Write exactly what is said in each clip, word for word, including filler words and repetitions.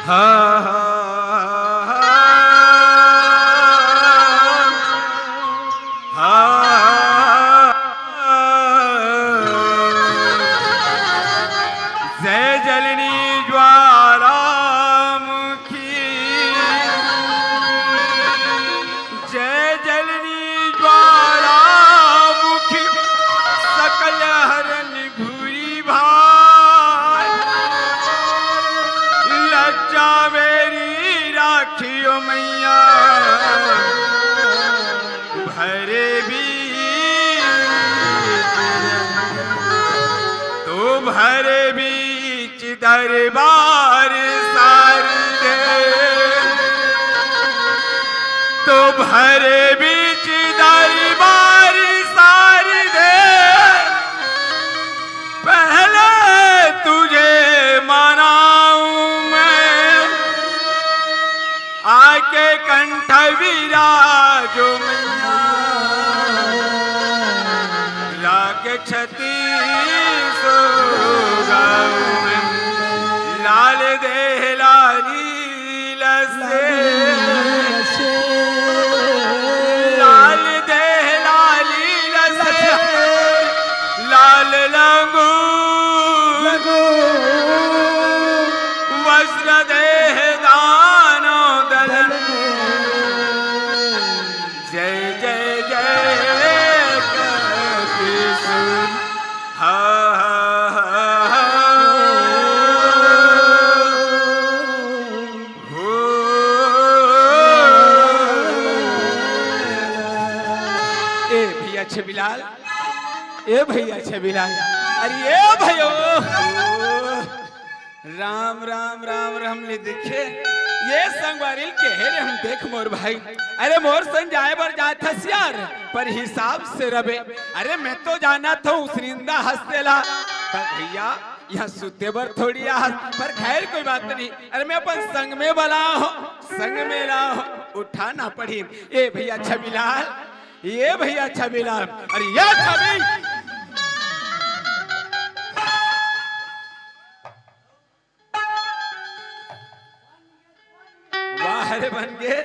हाँ, हाँ, हाँ, हाँ। जय जलनी ज्वालामुखी, जय जलनी ज्वालामुखी, सकल हरन भुरी भाई, लज्जा मेरी राखियो मैया, भरे बीच, तो भरे बीच दरबार सारी दे, तो भरे बीच दरबार सारी दे, पहले तुझे मनाऊं मैं, आके कंठ विराजो मैया, राग छत्तीसो गाऊं मैं। लाल दे लाली लसे, लाल दे लाली लसे, लाल लंगू वज्र देह दानो दलन। जय जय जय कपीसुर। हा, हा, हा, हा। हो। ए भैया छबिलाल, ए भैया छबिलाल, अरे ए भयो। राम, राम, राम, राम ले देखे, ये संगवारी ल केहे रे हम देख मोर भाई। अरे मोर संग जाए बर जात हस यार, पर हिसाब से रबे। अरे मैं तो जानत हूँ उसनिंदा हस तेला, पर भैया यहाँ सुते बर थोड़ी आहस, पर खैर कोई बात नहीं। अरे मैं अपन संग में बला हूँ, संग में ला हूँ, उठाना पड़ी। ए भैया छबिलाल, ए भैया छबिलाल, अरे ये छबी। वाह रे बन गे।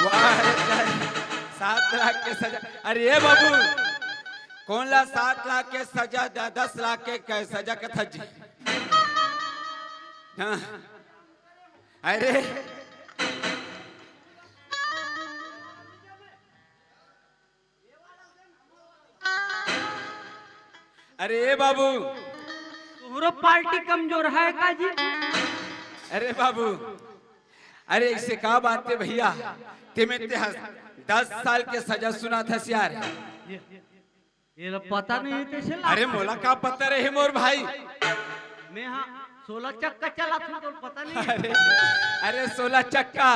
वाह रे, सात लाख के सजा। अरे ए बाबू, कोन ला सात लाख के सजा, द-, दस लाख के कै सजा कथा जी? हाँ। अरे अरे ए बाबू, तुहरो पार्टी कमजोर है का जी? अरे बाबू, अरे ऐसे का बात है भैया, तेमे ते हस दस साल के सजा सुनात हस यार। ये, ये ला पता नहीं है कैसे ला? अरे मोला का पता रहे मोर भाई। मैं हाँ सोलह चक्का चलात हूँ, तो पता नहीं है। अरे, अरे सोलह चक्का,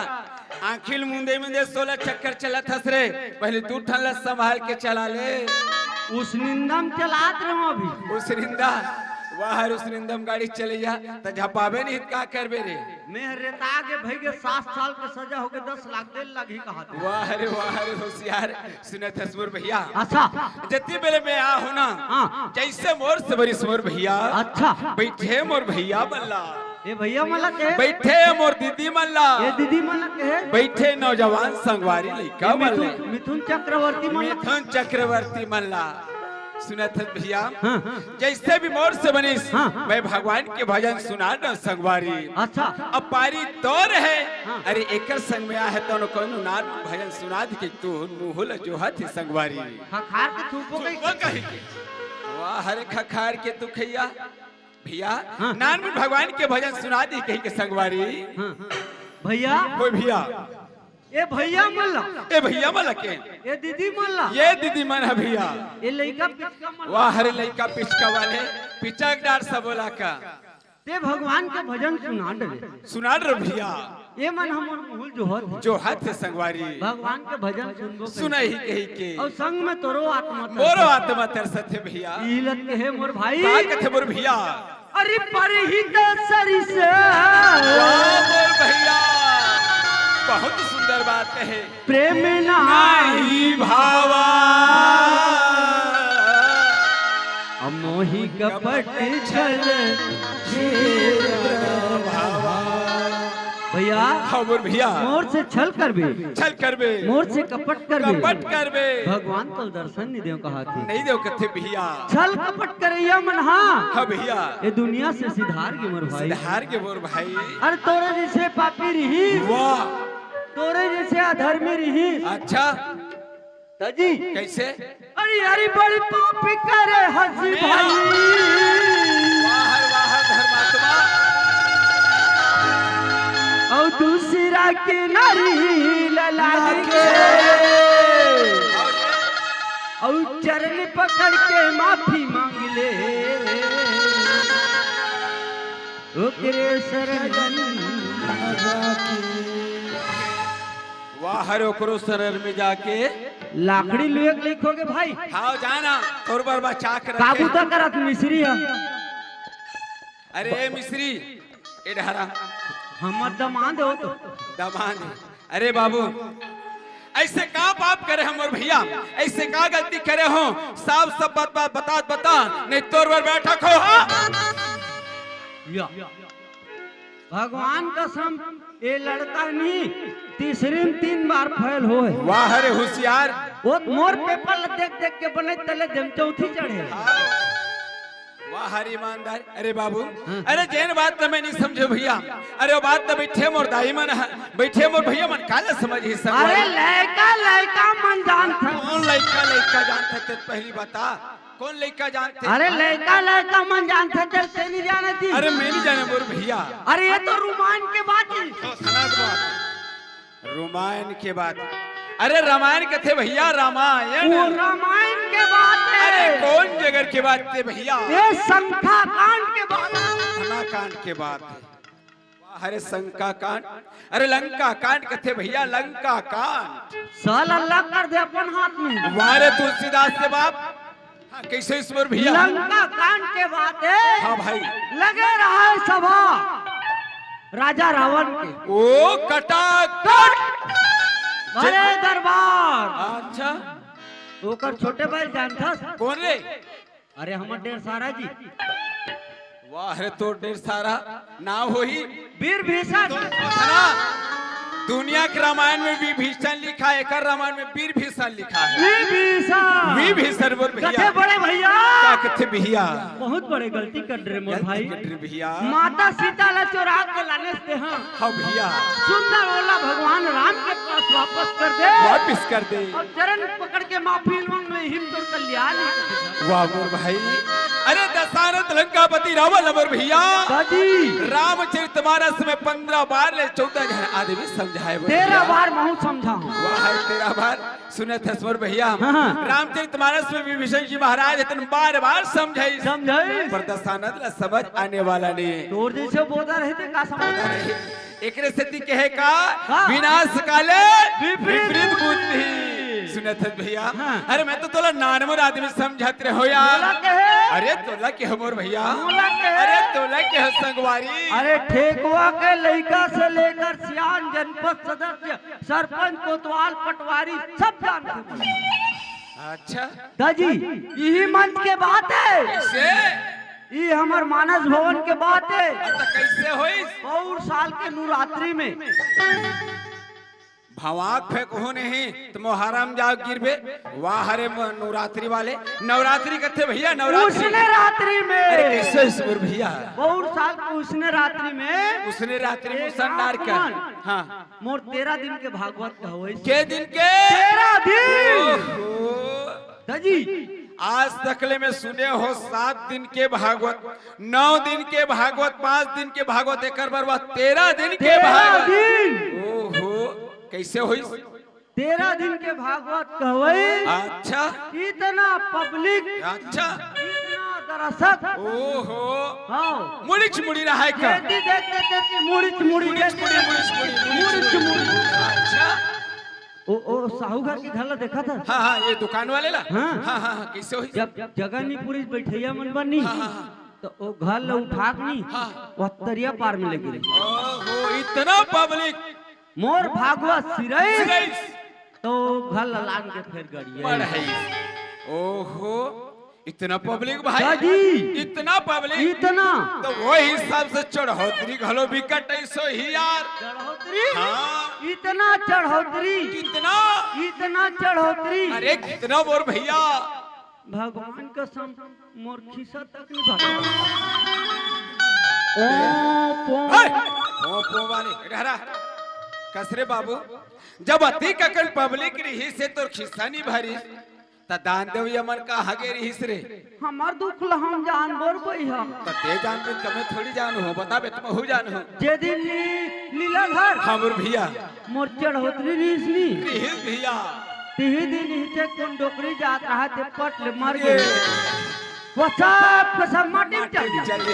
आँखी ल मुंदे मुंदे सोलह चक्कर चलत हस रे। पहले दू ठन ला संभाल के चला ले। उसनिंदा म चलात रहे हूँ अभी। उसनिंदा, वाह रे उसनिंदा म गाड़ी चलइया, त झपाबे नहीं त का करबे रे? मैं रेता गे भई गे, सात साल के सजा हो गे, दस लाख दे लगही कहा था। वाह रे, वाह रे होशियार। सुनत हस मोर भैया। अच्छा। जति बेले मैं आ हो ना, हाँ। जैसे मोर से बरिस मोर भैया। अच्छा। बैठे मोर भैया मन ला। ए भैया मन ला कहे। बैठे मोर दीदी मन ला। ए दीदी मन ला कहे। बैठे नौजवान संगवारी लइका मन ला। मिथुन, मिथुन चक्रवर्ती मन ला। मिथुन चक्रवर्ती मन ला। सुनत हस भैया। हाँ, हाँ। जैसे भी मोर से बनिस, हाँ, हाँ। मैं भगवान के भजन सुना न संगवारी। अच्छा। अब पारी तोर हे। हाँ। अरे एकर संग में आहे तोनो कोनो नार भजन सुना दे के तू मुहुल जोहत हे संगवारी। खखार के थूको कही। थूको कही। वाह रे खखार के तू खैया। भैया, हाँ। नानमुन भगवान के भजन सुना दे कही के संगवारी। हाँ, हाँ। भैया। कोई भैया। ए भैया मन ला। ए भैया मन ला के। ए दीदी मन ला। ये दीदी मन ह भैया। ए लइका पिचका मन ला। वाह रे लइका पिचका वाले, पिचक डार सबोला का। ये भगवान के भजन सुना डरे। सुना डरे भैया। ये मन हमर मुहुल जोहत हे। जोहत हे संगवारी। भगवान के भजन सुनबो सुनही कही के। अउ संग में तोरो आत्मा मोरो तरसत हे। आत्मा तरसत हे भैया। ई लत के हे मोर भाई। का कथे मोर भैया? अरे परहित सरिस। वाह मोर भैया, बहुत सुंदर बात कहे। प्रेम नाही भावा। मोहि कपट छल छेद भावा। भैया, हाँ मोर भैया। मोर से छल करबे। छल करबे। मोर से कपट करबे। कपट करबे। भगवान तो दर्शन नहीं देव कहा थे। नहीं देव कथे भैया। छल कपट करैया मन हा। हाँ भैया। ये दुनिया से सिधार गे मोर भाई। सिधार गे मोर भाई। अरे तोरे जैसे पापी रही। वाह। तोरे जैसे अधर्मी रही। अच्छा। दाजी। कैसे? अरे यारी बड़ी पापी करे हंसी भाई। वाह, वाह, धर्मात्मा। और दूसरा के नारी लला के। और चरण पकड़ के माफी मांग ले। ओकरे शरण। वाह, हर ओकरो शरण में जाके। लाकड़ी लुए के लिखोगे भाई। हाँ, जाना, तोर बर बचा के रखे। काबू तो करत मिस्री है। अरे ए मिस्री, ए डहरा। हमर दमांद हो तो। दमांद। अरे बाबू, ऐसे का पाप करे हमर भैया? ऐसे का गलती करे हो? साफ सब बात, बात बता, बता, नहीं तोर बर बैठक हो, हाँ? या। भगवान कसम, ये लड़का नहीं, तीसरी में तीन बार फेल होए। वाह रे होशियार। वो मोर पेपर ल देख देख के बने तले जम चौथी चढ़े। वाह रे ईमानदार। अरे बाबू, हाँ। अरे जेन बात ल मैं नहीं समझे भैया, अरे वो बात ल बैठे मोर दाई मन ह, बैठे मोर भैया मन काला समझ ही समझ। अरे लइका लइका मन जानत। कौन लइका लइका जानत हे, पहली बता। कौन लइका जानत हे? अरे लइका लइका मन जानत हे, तेल ते नहीं जानत ही। अरे मैं नहीं जाने मोर भैया। अरे ये तो रुमायन के बात ही। तो सुना दो बात। रुमायन के बात। अरे रामायण कथे भैया, रामायण। वो रामायण के बात हे। अरे कौन जगह के बात हे भैया? ये शंखा कांड के बात। शंखा कांड के बात हे। वाह, अरे शंका कांड, अरे लंका कांड कथे भैया, लंका कांड। साला लग कर दे अपन हाथ में। वाह रे तुलसीदास के बाप। हाँ, कैसे ईश्वर भैया? लंका कांड के बात हे। हाँ भाई। लगे रहा सभा राजा रावण के। ओ कटाकट। बड़े दरबार। अच्छा। ओकर छोटे भाई जानथस? कौन रे? अरे हमर डेढ़ सारा जी। वाह रे, तोर डेढ़ सारा नाव होही। वीर भीषण। तो सुना, दुनिया के रामायण में विभीषण लिखा हे, एकर रामायण में वीर भीषण लिखा हे। विभीषण। विभीषण बोल भैया। कथे बड़े भैया। का कथे भैया? बहुत बड़े गलती कर डरे मोर गलती भाई। कर डरे भैया। माता सीता ला चोरा के लाने से हाँ। हाँ भैया। सुंदर ओला भगवान राम के पास वापस कर दे। वापस कर दे। और चरण पकड़ के माफी मांग ले, हिम तोर कल्याण। वाह मोर भाई, अरे दशरथ लंकापति रावण अमर भैया। दादी। रामचरित मानस में पंद्रह बार ले चौदह हजार आदमी समझाए बोल तेरह भैया। बार महू समझा हूँ। वाह है तेरह बार। सुनत हस मोर भैया। हाँ, हाँ। रामचरित मानस में विभीषण जी महाराज इतन बार बार समझाई। समझाई। पर दशरथ ला समझ आने वाला नहीं है। तोर जैसे बोलता रहते का समझ? एकरे सेती कहे का हाँ। विनाश काले विपरीत विपरीत बुद्धि। बुद्धि। सुनत हस भैया? हाँ। अरे मैं तो तोला नानमुन आदमी समझत रहे हो यार। तोला कहे? अरे तोला कहे मोर भैया। तोला कहे? अरे तोला कहे संगवारी। अरे ठेकवा के लइका से लेकर सियान जनपद सदस्य, सरपंच, कोतवाल, पटवारी सब जानते हैं। अच्छा। दाजी, यही मंच के बात हे। कैसे? ई हमर मानस भवन के बात हे। अरे तो कैसे होइस? पौर साल के नवरात्रि में। भवाक फेंकहू नहीं, त मोहारा म जाव गिरबे। वाह रे म-, नवरात्रि वाले। नवरात्रि कथे भैया, नवरात्रि। उसने रात्रि में। अरे कैसे ईश्वर भैया? पौर साल के उसने रात्रि में। उसने रात्रि में एक उसन डार के। आसमान। हाँ। मोर तेरह दिन के भागवत कहवई। के दिन के? तेरह दिन। ओहो। दाजी। आज तकले में सुने हो सात दिन के भागवत, नौ दिन के भागवत, पाँच दिन के भागवत, एकर बर बा तेरह दिन के तेरह भागवत। दिन। ओहो, कैसे होइस? तेरह दिन के भागवत कहवई। अच्छा। इतना पब्लिक। अच्छा। इतना रसक। ओहो। हाँ। मुड़िच मुड़ी रहा है का? खेती देख देख के मुड़िच मुड़ी मुड़िच देख मुड़ी, मुड़िच मुड़ी, मुड़िच मुड़िच मुड़ी। मुड़ी। अच्छा। ओ, ओ, साहू घर के घर ला देखा था? हाँ, हाँ, ये दुकान वाले ला? हाँ। हाँ, हाँ, हाँ, कैसे होई? जब जगह नहीं पूरी बैठैया मन बनी, हाँ, हाँ, हाँ। तो ओ घर ला उठा के नहीं, हाँ। वो तरिया पार में लेके रही। ओहो, इतना पब्लिक। मोर भागवा सिरई। सिरई। तो घर ला लान के फेर गड़िया। बड़ है। ओहो, इतना पब्लिक भाई। दादी। इतना पब्लिक। इतना। तो वो हिसाब से चढ़ोतरी घलो बिकट ऐसो ही यार। चढ़ोतरी? हाँ। इतना चढ़ोतरी। कितना? इतना चढ़ोतरी। अरे कितना मोर भैया। भगवान कसम, मोर खिस्सा तक नहीं भगा। ओ पो। हे! ओ पो वाले, रह, रह। कस रे बाबू, जब अतिक अकन पब्लिक रहिस हे तोर खिस्सा नहीं भरिस, त दान देवइया मन कहाँ गे रहिस रे? हमर दुख ल हम जानबो रे भैया। त ते जानबे त मैं थोड़ी जानहूँ, बता बे त महू जानहूँ। जे दिन ली-, लीलाधर। हाँ मोर भैया। मोर चढ़ोतरी रहिस नी। रहिस भैया। तिही दिन हिचे कोन डोकरी जात रहा ते पट ले मर गे। वो सब के सब माटी में चल गे। चल गे।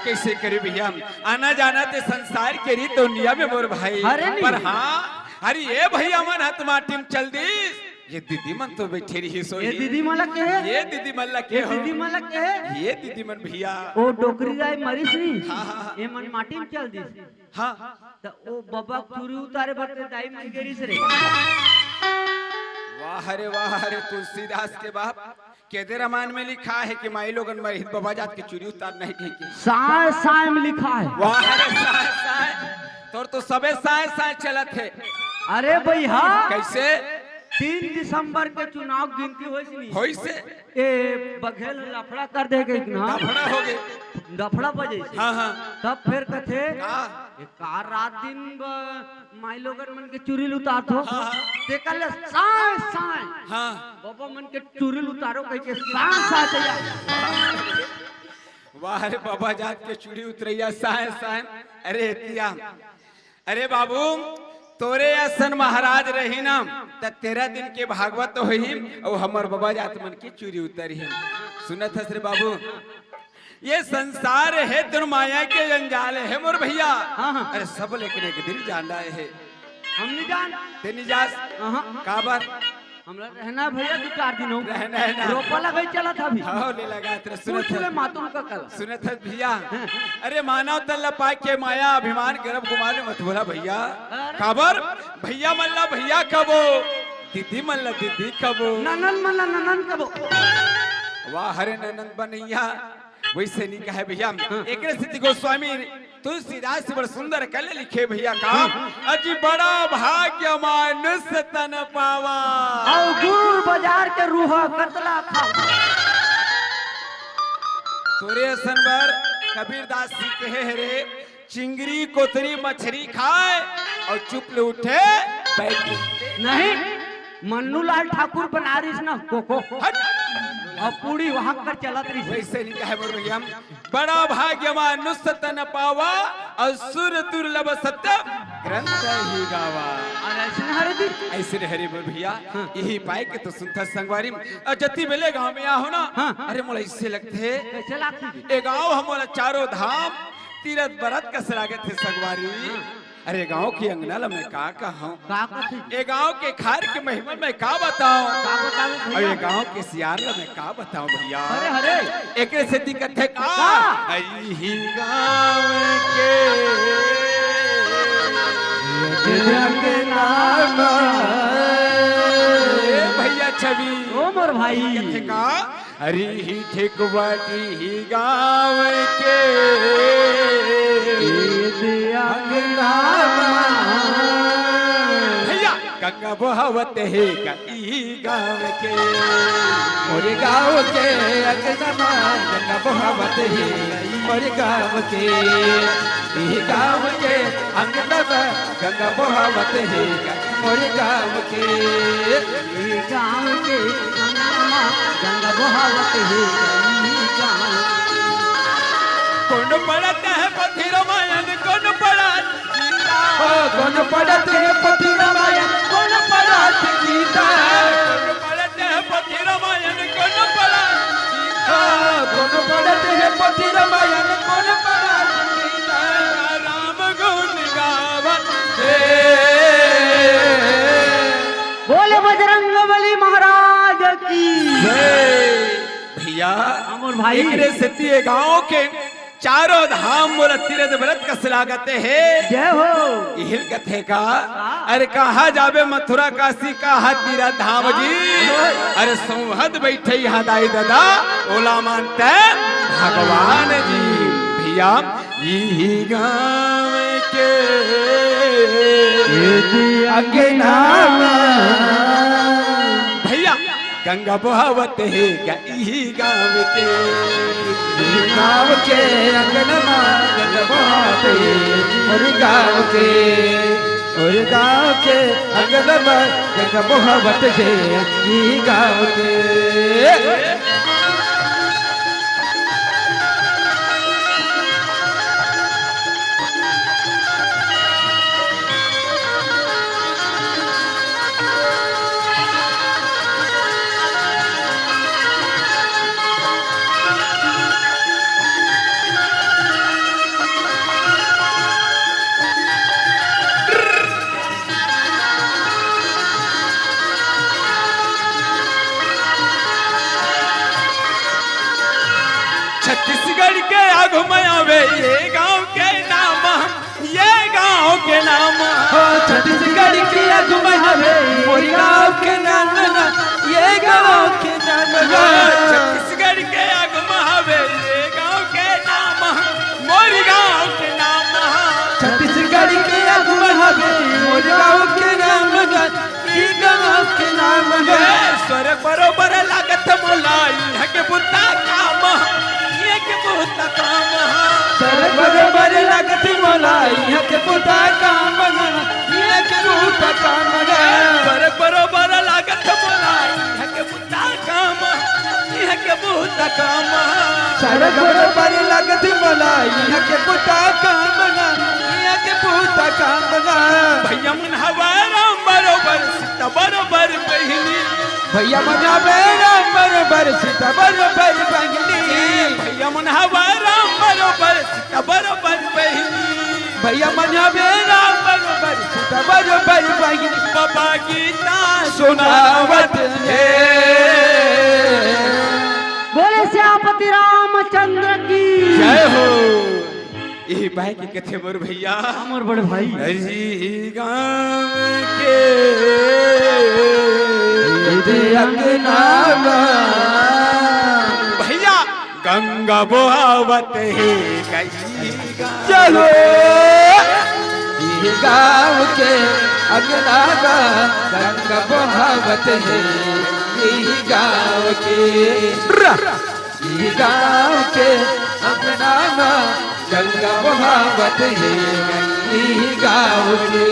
कैसे करे भैया? आना जाना ते संसार के रीत दुनिया में मोर भाई। अरे नहीं। पर हाँ, अरे ये भैया मन हाथ माटी में चल दिस। ये दीदी मन तो बैठे रहिस होही। ये दीदी मन ला के हे? ये दीदी मन ला के ये हो? दीदी मन ला के हे? ये दीदी मन भैया। ओ डोकरी दाई मरिस नी। हाँ, हाँ, हाँ। ये मन माटी में चल दिस। हाँ। त ओ बबा के चूरी उतारे बर ते दाई मन गे रहिस रे। वाह रे वाह रे तुलसीदास के बाप। केदे रामायण में लिखा है कि माई लोगन मरही त बबा जात के चूरी उतार नहीं ठीक है। साय साय में लिखा है। वाह रे साय साय। तोर तो सबे साय साय चलत हे। अरे भैया। कैसे? तीन दिसंबर के चुनाव गिनती होइस नी। होइस हे। ए बघेल लफड़ा कर दे गई ना। लफड़ा हो गए। लफड़ा बजे। हाँ, हाँ। तब फिर कथे, का? ए का रात दिन ब-, माई लोगन मन के चूरी ल उतारथो। हाँ, हाँ। तेकर ले साय साय। हाँ। बबा मन के चूरी ल उतारो कह के साय साय तैयार। वाह रे बबा जात के चूरी उतरैया साय साय। अरे एतिया। अरे बाबू, तोरे असन महाराज रही ना, त तेरह दिन के भागवत होही, अउ हमर बबा जात मन के चूरी उतरही। सुनत हस रे बाबू, ये संसार हे दुर्माया के जंजाल हे मोर भैया। हाँ, हाँ। अरे सब लेकिन एक दिन जान रहे हे। हम नहीं जान। ते नहीं जास। हाँ, हाँ। काबर? हमरा रहना भैया दू चार दिन हो। रहना है ना। रोपा लगाई चला था अभी। हाँ, ले लगा तेरे पूछ सुनत ले है। मातुम का कल। सुनत है भैया। हाँ। अरे मानव तन ल पाके माया अभिमान गर्व गुमान मत भूला भैया। अरे। काबर? भैया मन ला भैया कबो, दीदी मन ला दीदी कबो। ननन मन ला ननन कबो। वाह रे ननन बनैया। वैसे नहीं कहे भैया। हाँ। एकरे सेती गोस्वामी तुलसीदास बड़ सुंदर कल लिखे भैया का, हाँ। अजी बड़ा भाग्य मानुष तन पावा। अउ गुड़ बाजार के रूहा कतला खावा। तोरे असन बर कबीरदास जी कहे हे रे, चिंगरी कोतरी मछरी खाए अउ चुप ले उठे बैठ। नहीं, मन्नू लाल ठाकुर बना रहिस ना कोको। हट। अउ पूड़ी वहां कर चलत रहिस। वैसे नहीं कहे मोर भैया, बड़ा भाग्य मानुष तन पावा, अउ सुर दुर्लभ सत्य ग्रंथ ही गावा। अउ अइसने हरे दी। अइसने हरे मोर भैया, हाँ। इही पाय के तो सुनत हस संगवारी। अउ जति बेले गांव में आहो ना, हाँ। अरे मोला अइसे लगथे। कइसे लागथे? ए गांव ह मोला चारों धाम तीरथ बरत कस लागथे संगवारी। हाँ। अरे गांव के अंगना ल मैं का कहंव? का कथे? ए गांव के खार के महिमा मैं का बतांव? का बतावे भैया? अरे गांव के सियार ल मैं का बतांव भैया? अरे, अरे। एकरे सेती कथे का? का? अरे ही गांव के अंगना म। ए भैया छवि। ओ मोर भाई। कथे का? अरे ही ठेकवा दी ही गांव के अंगना म। भैया, गंगा बहावत हे का इही गांव के। मोरे गांव के अंगना म गंगा बहावत हे, मोरे गांव के। इही गांव के अंगना म गंगा बहावत हे का मोरे गांव के। इही गांव के अंगना म गंगा बहावत हे का इही गांव के। कोन पढ़त हे पोथी रामायण, कोन पढ़त गीता? ओ, कोन पढ़त हे पोथी रामायण, कोन पढ़त गीता? कोन पढ़त हे पोथी रामायण, कोन पढ़त गीता? ओ, कोन पढ़त भाई। एकरे सेती ये गांव के चारों धाम मोला तीरथ व्रत कस लागत हे। जय हो। इहिल कथे का? हाँ। अरे कहाँ जाबे मथुरा काशी कहाँ तीरथ धाम जी। हाँ। अरे सौहद बैठे यहाँ दाई दादा, ओला मानते भगवान जी। भैया, इही गांव के अंगना म। भैया, गंगा बहावत हे गा इही गांव के। इही गांव के अंगना म गंगा बहावत हे, मोर गांव के, मोर गांव के अंगना म गंगा बहावत हे, इही गांव के। छत्तीसगढ़ के आगू म आवे ये गांव के नाम, ये गांव के नाम। हो छत्तीसगढ़ के आगू म आवे मोर गांव के नाम, ये गांव के नाम। छत्तीसगढ़ के आगू म आवे ये गांव के नाम, मोर गांव के नाम। छत्तीसगढ़ के आगू म आवे मोर गांव के नाम। ई गाँव के नाम गे। स्वर्ग बरोबर लागत मोला, इहाँ के बुता काम, इहाँ के बुता काम। स्वर्ग बरोबर लागत मोला, इहाँ के बुता काम, इहाँ के बुता काम गे। स्वर्ग बरोबर लागत मोला, इहाँ के बुता काम, इहाँ के बुता काम। स्वर्ग बरोबर लागत मोला, इहाँ के बुता काम ना, इहाँ के बुता काम ना। भैया मन हवा राम बरोबर, सीता बरोबर बहिनी। भैया मन हवा राम बरोबर, सीता बरोबर बहिनी। भैया मन हवा राम बरोबर, सीता बरोबर बहिनी। भैया मन हवे राम बरोबर, सीता बरोबर बहिनी। बाबा गीता सुनावत हे। बोले सियापति रामचंद्र की। जय हो। यही बाय के कथे मोर भैया। हाँ, मोर बड़े भाई। अजी गाँव के अंगना में। भैया, गंगा बोहावत हे गई। चलो, ये गाँव के अंगना गा गंगा बहावत हे, ये गाँव के, ये गाँव के अंगना गा गंगा बहावत हे, ये गाँव के।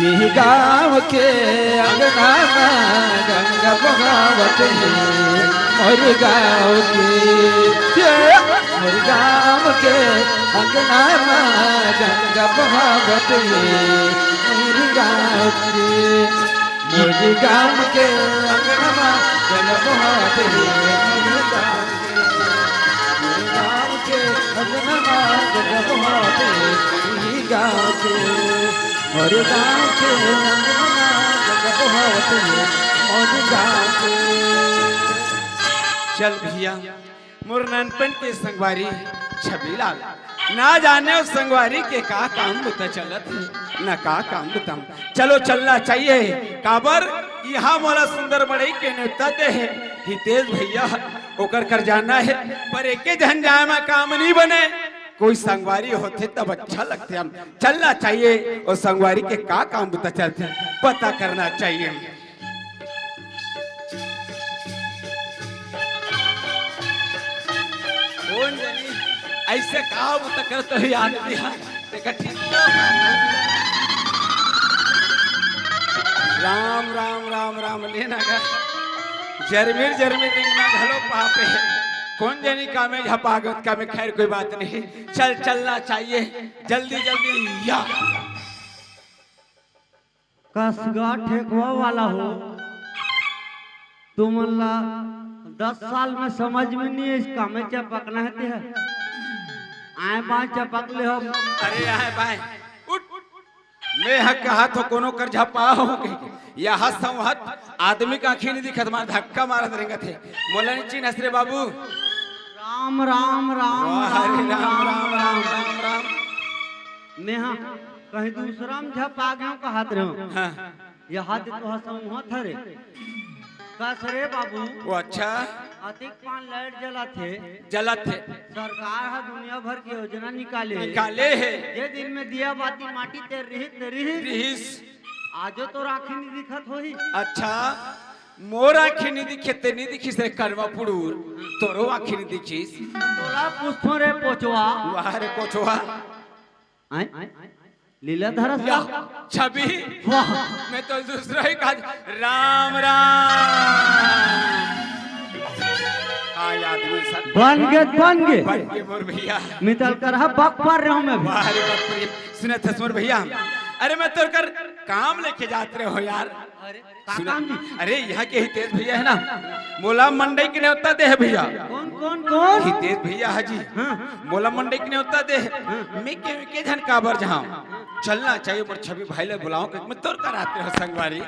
ये गाँव के अंगना में गंगा बहावत हे, मोर गाँव के, ये मोर गाँव के अंगना में गंगा बहावत हे, मोर गाँव के, मोर गाँव के अंगना में गंगा बहावत हे, मोर गाँव के, मोर गाँव के अंगना में गंगा बहावत हे, ये गाँव के, मोर गाँव के अंगना में गंगा बहावत हे, मोर गाँव के। चल भैया, मोर नानपन के संगवारी छबीलाल, ना जाने ओ संगवारी के का काम बुता चलत हे, ना का काम बुता। चलो चलना चाहिए, काबर इहाँ मोला सुंदर मड़ई के नेवता दे हे हितेश भैया, ओकर कर जाना हे, पर एके झन जाए म काम नइ बने, कोई संगवारी होथे तब अच्छा लगथे। हम चलना चाहिए, ओ संगवारी के का काम बुता चलथे, पता करना चाहिए। कोन जनी अइसे का बुता करत होही आदमी ह? देखा ठीक। राम, राम, राम, राम, लेना गा। जरमीर, जरमीर रेंगना घलो पाप हे। कोन जनी कामे झपा गे, कामे, खैर, कोई बात नहीं। चल, चलना चाहिए। जल्दी, जल्दी, या। कसगा ठेकवा वाला हो, तुमन ला दस साल में समझ में नहीं है, इस कामे चपकना है ते है। आए बाएं चपक ले हो। अरे आए बाएं, उठ। मैं ह कहा तो कोनो कर झपा हो गई। यह संवत आदमी का आँखी नहीं दिखत, मार धक्का मारत रेंगत हे। मोला नहीं चिन्हस रे बाबू। राम, राम, राम, वाह रे राम, राम, राम, राम, राम, राम। राम। मैं हा कहीं दूसरा में झपा गया कहत रहे हूँ। हाँ। यह हाथ तो हंसऊँ हरे। कस रे बाबू। वो अच्छा। अतिक पान लाइट जलत हे। जलत हे। सरकार ह दुनिया भर के योजना निकाले हे। निकाले हे। जे दिन में दिया बाती माटी ते रिहिस ते रिहिस। रिहिस। आजो तोर आँखी नहीं दिखत होही। अच्छा, मोर आँखी नहीं दिखे ते नहीं दिखिस रे करवा पुड़ूर, तोरो आँखी नहीं दिखिस। तोला पूछथों रे पोचवा। वाह रे पोचवा। आय? लीला धरस या, का? छवि। वाह। मैं तो दूसरा ही कहा, राम राम। हाँ, याद में सर। बन गे, बन गे। बन गे मोर भैया। मितल कर हा बक पर रहे हूँ मैं भी। वाह रे बाप रे। सुनत हस मोर भैया। अरे मैं तोर कर काम लेके जात रहे हो यार। अरे, का सुना, काम जी? अरे, यहाँ के हितेश भैया है ना, मोला मंडई के न्योता दे है भैया। कौन, कौन, कौन? हितेश भैया है जी। हाँ। मोला मंडई के न्योता दे है। हाँ। मैं के, के झन काबर जाऊँ? चलना चाहिए, मोर छवि भाई ले बुलाऊँ, कि मैं तोर कर आते हो संगवारी।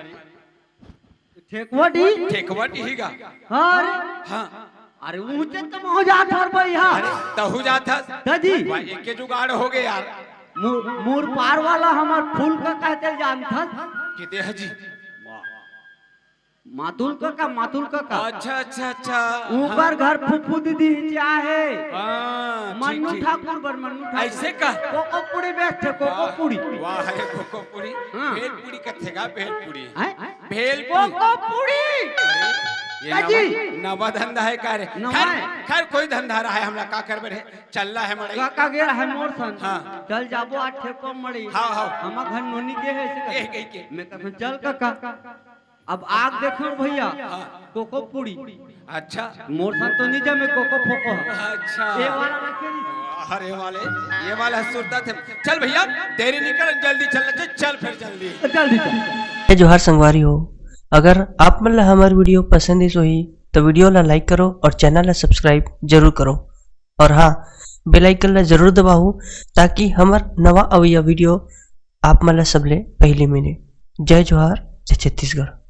ठेकवटी? ठेकवटी ही गा। अरे। हाँ। अरे, ऊंचे तो महू जात हर भैया। अरे, तहू जात हस? दादी। वाह, एके जुगाड़ हो गए यार। मु-, मुरपार वाला हमार फूल काका ते जानथस? किते है जी? मातुल काका, मातुल काका। अच्छा, अच्छा, अच्छा। ऊपर हाँ। घर फुफू दीदी ही चाहे। हाँ, ठीक, मन्नू ठीक। ठाकुर बर, मन्नू ठाकुर। ऐसे का? कोको पूड़ी बेचथे, कोको वाह, पूड़ी। वाह, है कोको पूड़ी। हाँ। भेल पूड़ी कथे गा, भेल पूड़ी। हैं? भेल पूड़ी। कोको पूड़ी। ये का जी? नवा, नवा धंधा है का रे? नवा खैर, है। खैर कोई धंधा रहा है, हमला का करबे रे? चल रहा है मड़ई। काका गे रहा है मोर संग। हाँ। चल जाबो आज ठेको मड़ई। हाँ, हाँ। हमर घर नोनी के है ऐसे ए, करके। गई के। मैं कहूँ, "चल काका।" अब आग देखो भैया, हाँ। कोको पूड़ी। अच्छा। मोर संग तो नहीं जमे कोको फोको। अच्छा। ये वाला रखे नहीं। अरे वाले, ये वाला सुरता थे। चल भैया, देरी नहीं कर, जल्दी चल, चल, चल फिर जल्दी। जल्दी चल। जय जोहार संगवारी हो, अगर आप मन ला हमार video पसंद आइस होही, तो video ला like करो और channel ला subscribe जरूर करो। और हाँ, bell icon ला जरूर दबाओ, ताकि हमर नवा अवइया video आप मन ला सबले पहली मिले। जय जोहार, जय छत्तीसगढ़।